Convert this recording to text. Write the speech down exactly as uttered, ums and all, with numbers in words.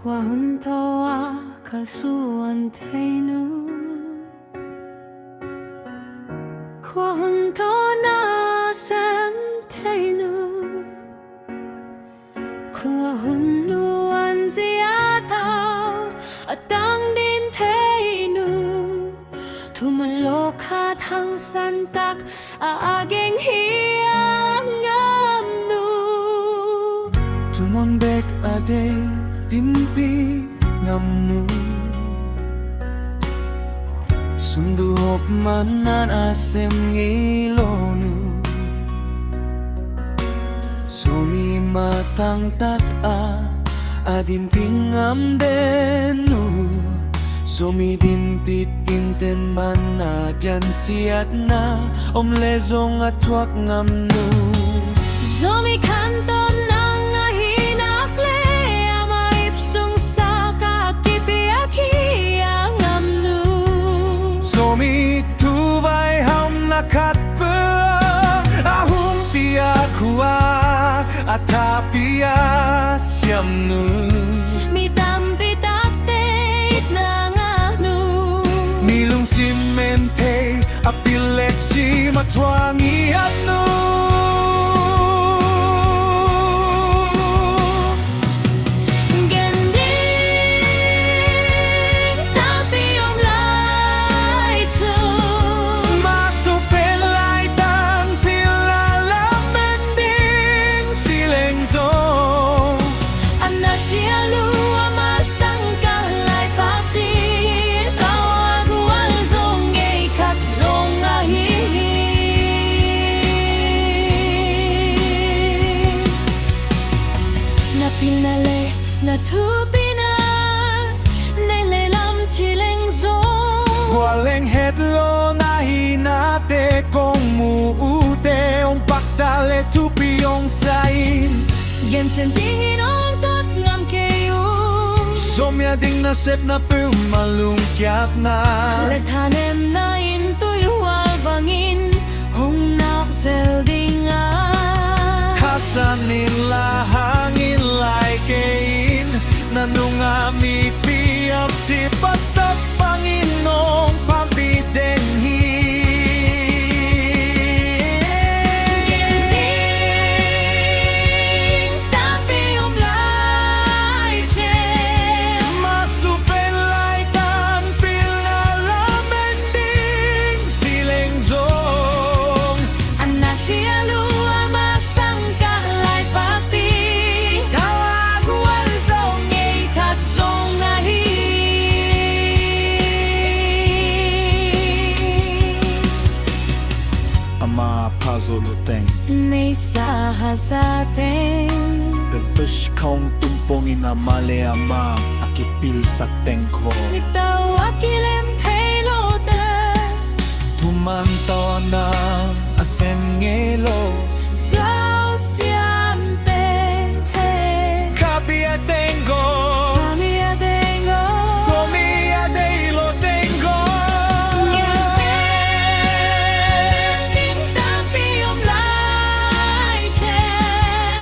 Kua hun tawh a kalsuan thei nu? Kua hun tawh na sem thei nu? Kua hun nuan zia tawh a tang din thei nu? Thuman lawh khat hangsan tak a a geng hi a ngam nu? Thuman bek a deih dinpi ngam nu? Sundul hop man nan a sem ngei lo nu? Sawmi matang tak a a dinpi ngam den nu? Sawmi dinpi tinten man a gensiatna om le zong a thuak ngam nu? Sawmi khantawn nang a hi nak le ama ip sung sak a kipiak hi a ngam nu? Sawmi thu vaihawmna khat peuh a hong piak uh a a thapi a siam nu? Mi tampi takte itna ngah nu? Mi lungsim men thei a pil le cim a thuak ngiat nu? Gen ding, tampi om lai thu. Mah suk pen laitan pilna lamen ding si leng zong, a na sia lua mah sang kah lai pak ding, tua gual zong ngei khat zong ahi hi. Na pilna le na thupina, nei le lam ci leng zong, kua leng het lo na hinate kong mu uh te hong pakta le thupi hong sa in, gen cian dingin hong tuat ngam kei uh. Sawmi a ding nasepna peuhmah lungkiatna le thanemna in tuihual bangin hong nak zel ding a, thasan in la hang in lai kei in, na nungah mipi a cip a sak bangin hong phampi den hi. Gen ding, tampi om lai ci. Mah suk pen laitan pilna lamen ding si leng zong, a na sia lua mah sang kah lai pak ding, tua gual zong ngei khat zong ahi hi. Ama pha zo luteng, neisa haza teng, pen tush khawng tum pongin ama le ama a kipilsak teng khaw, mi tawh a kilem thei lote, thuman tawh na a sem ngei lo, zia